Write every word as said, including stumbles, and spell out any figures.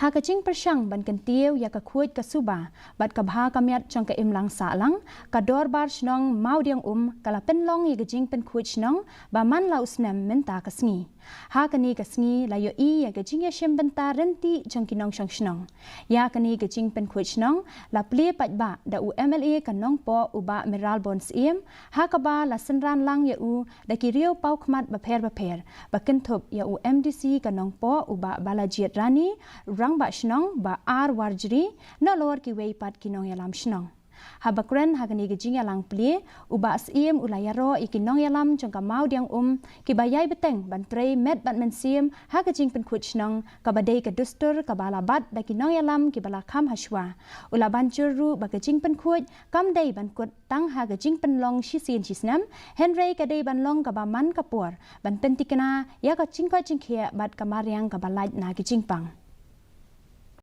Ha ka jingpyrshang ban kyntiew ïa ka khuid ka suba bad ka bha ka miat jong ka imlang sahlang, ka Dorbar Shnong Mawdiangum ka la pynlong ïa ka jingpynkhuid shnong ba man la u snem mynta ka sngi. Ha kane ka sngi la ïohi ïa ka jingïashim bynta ryntih jong ki nongshong shnong. Ïa kane ka jingpynkhuid shnong la plie paidbah da u M L A ka Nongpoh u Bah Mayralborn Syiem, ha kaba la synran lang ïa u da ki riew paw khmat bapher bapher, ba kynthup ïa u M D C ka Nongpoh u Bah Balajied Rani, Rangbah Shnong Bah R Warjri, nalor kiwei pat ki nongïalam shnong. Haba kren ha kane ka jingïalang plie, u Bah Syiem u la ïaroh ïa ki nongïalam jong ka Mawdiangum kiba ïai bteng ban trei met bad mynsiem ha ka jingpynkhuid shnong kaba dei ka dustur kaba la bat da ki nongïalam kiba la kham hashwa. U la ban jur ruh ba ka jingpynkhuid kam dei ban kut tang ha ka jingpynlong shisien shisnem, hynrei ka dei ban long kaba man ka por ban pyntikna ïa ka jingkoit jingkhiah bad ka mariang kaba lait na ki jingpang.